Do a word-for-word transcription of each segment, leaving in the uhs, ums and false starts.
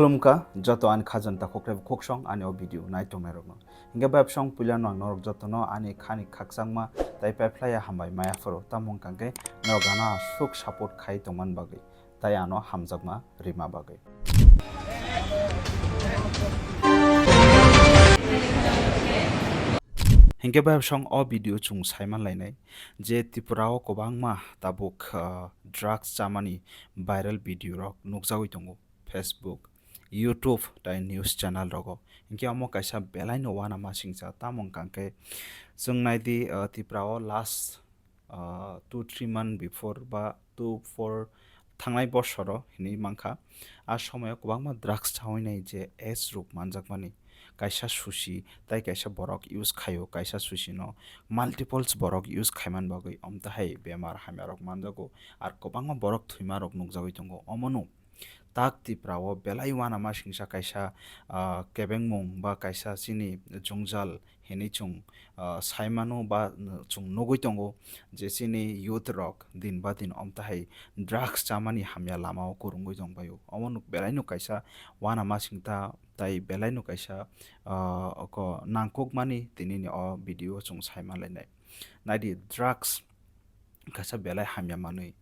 Khulumkha joto ani khajani takhuk reb khuksong ani o video nai tongnai rokno. Hinkhe bai bwsong puila no ang norok jotono ani khani khakchangma tai paiphlaiya hambai maya phuru. Tamo wngkha khe norok ano aswk support khai tongmani bagwi tai ano hamjakma rima bagwi. Hinkhe bai bwsong o video chwng saiman lainai je Tripura o kwbangma tabuk, ah, drugs chamani viral video rok nukjagwi tongo Facebook, YouTube tai news channel rogo. Hinkhe omo kaisa belaino uanamasingcha, tamo wngkha khe chwng naidi, ah, Tripura o last ah, two three month before ba two four thangnai bosoro hinwi mankha. A somoyo kwbangma drugs chawi nai je age rok manjakmani kaisa susi tai kaisa borok use khaio, kaisa susi no multiples borok use khaiman bagwi omtahai bemar hamya rok manjago, ar kwbangma borok thwima rok nukjagwi tongo. Omono tak Tripura o belai uanamasingcha kaisa, ah, kebengmung ba kaisa chini jwngjal hinwi chwng, ah, saimano ba chwng nugwi tongo je chini youth rok din ba din omtahai drugs chamani hamya lamao kwrwngwi tongbaio. Omo nuk belaino kaisa uanamasingcha tai belaino kaisa, ah, oko nangkukmani tinini o video o chwng saiman lainai. Naidi drugs kaisa belai hamya manwi.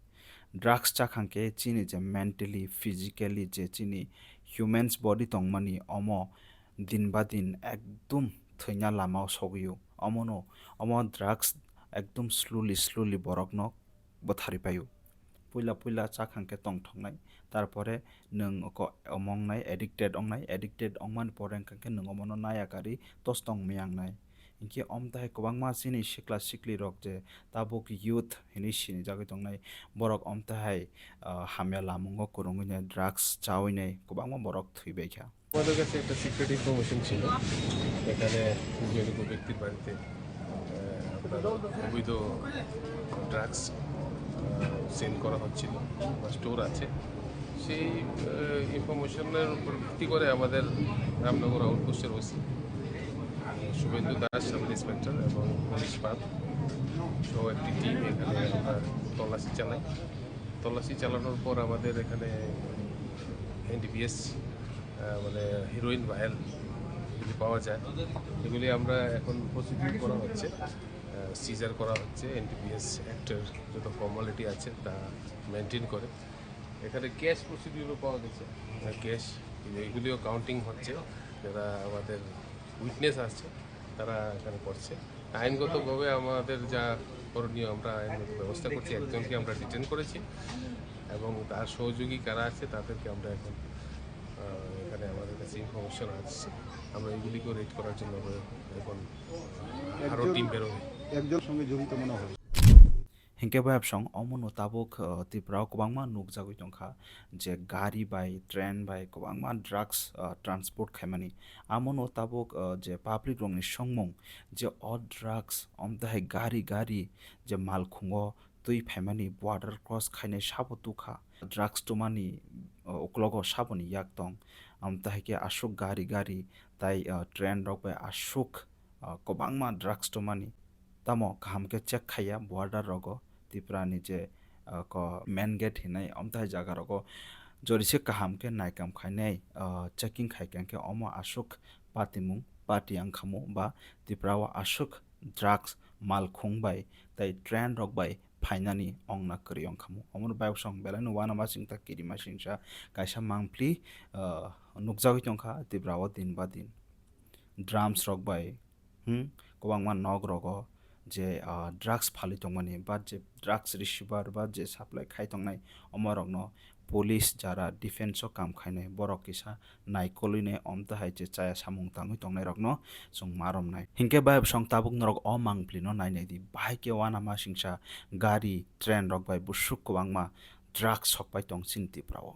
Drugs chakhang khe chini je mentally, physically je chini humans body tongmani omo din ba din ekdum thwina lamao sogwio. Omono, omo drugs ekdum slowly, slowly borokno bwthari paio. Puila puila chakhang khe tongthoknai, tarpore nwng oko omo wngnai, addicted wngnai, addicted wngmani pore wngkha khe nwng omono naya kari tostong miyang nai. Hinkhe omtahai kwbangma chini sikla sikli rok je tabuk youth hinwi sinijagwi tongnai, borok omtahai, ah, hamya lamungo kwrwngwi nai, drugs chawi nai, kwbangma borok thwibaikha. আমাদের কাছে একটা secret information ছিল, এখানে দুজন ব্যক্তির বাড়িতে, আহ, আপনার অবৈধ ড্রাগস, আহ, সেল করা হচ্ছিল বা স্টোর আছে। সেই, আহ, ইনফরমেশনের উপর ভিত্তি করে আমাদের রামনগর আউটপোস্টের ওসি শুভেন্দু দাস, সাব ইন্সপেক্টর এবং পুলিশ পার্ক সহ একটি টিম এখানে আমরা তল্লাশি চালাই। তল্লাশি চালানোর পর আমাদের এখানে এনডিপিএস, আহ, মানে হিরোইন ভায়াল যদি পাওয়া যায়, এগুলি আমরা এখন প্রসিডিউর করা হচ্ছে, আহ, সিজার করা হচ্ছে। এনডিপিএস অ্যাক্টের যত ফর্মালিটি আছে তা মেনটেন করে। এখানে ক্যাশ প্রসিডিউরও পাওয়া গেছে, ক্যাশ, এগুলিও কাউন্টিং হচ্ছে। যারা আমাদের উইটনেস আসছে, তারা এখানে করছে। আইনগতভাবে আমাদের যা করণীয়, আমরা আইনগত ব্যবস্থা করছি। একজনকে আমরা ডিটেন করেছি এবং তার সহযোগী কারা আছে, তাদেরকে আমরা এখন, আহ, এখানে আমাদের কাছে ইনফরমেশন আসছে, আমরা এগুলিকেও রেড করার জন্য আমরা এখন আরও একজন, টিম বেরোবে। একজন সঙ্গে জড়িত মনে হয়। Hinkhe bai bwsong omono tabuk, uh, Tripura o kwbangma nukjagwi tongkha je gari bai, train bai kwbangma drugs, uh, transport khaimani. Amono tabuk, uh, je public rokni songmung je o drugs omtahai gari gari je malkhungo twi phaimani, border cross khainai sabo tukha. Drugs tumani, uh, uklogo saboni yak tong. Omtahai khe aswk gari gari tai, uh, train rok bai aswk, uh, kwbangma drugs tumani. Tamo kaham khe check khaiya border rogo, Tripura ni je, ah, ko main gate hinai, omtahai jaga rogo jori se kaham khe naikam khainai, ah, checking khaikha khe omo aswk patimung, pati wngkhamu ba Tripura o aswk drugs malkhung bai tai train rok bai phainani ongna kwrwi wngkhamu. Omono bai bwsong belaino uanamasingcha kirimasingcha kaisa mangpli, ah, nukjagwi tongkha Tripura o din ba din. Drums rok bai Hmm, kwbangma nok rogo je, ah, drugs phalwi tongmani, ba je drugs receiver, ba je supply khai tongnai, omo rokno police jara defense o kam khainai, borok kisa naikolwi nai, omtahai je chaya samung tangwi tongnai rokno chwng ma romnai. Hinkhe bai bwsong tabuk norok o mangpli no nainai di, bahai khe uanamasingcha gari, train rok bai busuk kwbangma drugs sokpai tong chini Tripura o.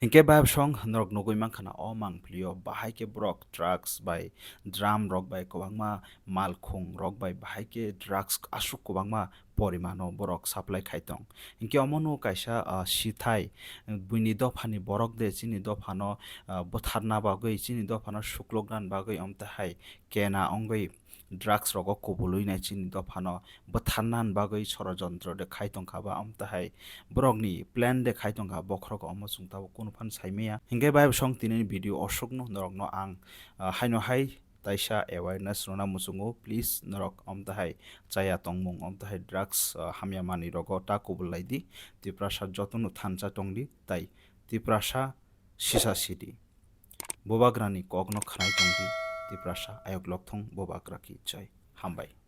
Hinkhe bai bwsong norok nugwi mankha na o mangpili o bahai khe borok drugs bai, drum rok bai, kwbangma malkhung rok bai bahai khe drugs aswk kwbangma porimano borok supply khai tong. Hinkhe omono kaisa, ah, sithai, buini dophani borok de chini dophano, ah, bwtharna bagwi, chini dophano suklukna bagwi omtahai kena wngwi drugs rogo kubului nai chini dophano bwtharna bagwi sorojontro de khai tongkha ba omtahai borokni plan de khai tongkha, bokhorok omo chwng tabuk kunu phan saimaya. Hinkhe bai bwsong tinini video osukno norokno ang, ah, haino hai taisa awareness rwna muchungo, please norok omtahai chaya tongmung, omtahai drugs, ah, hamya manwi rogo ta kubul lai di. Tiprasa jotono thansa tong di, tai Tiprasa sisa si di. Bubagrani kokno khwnai tong di. Tiprasa ayok lokthung Bubagra ki jai. Hambai.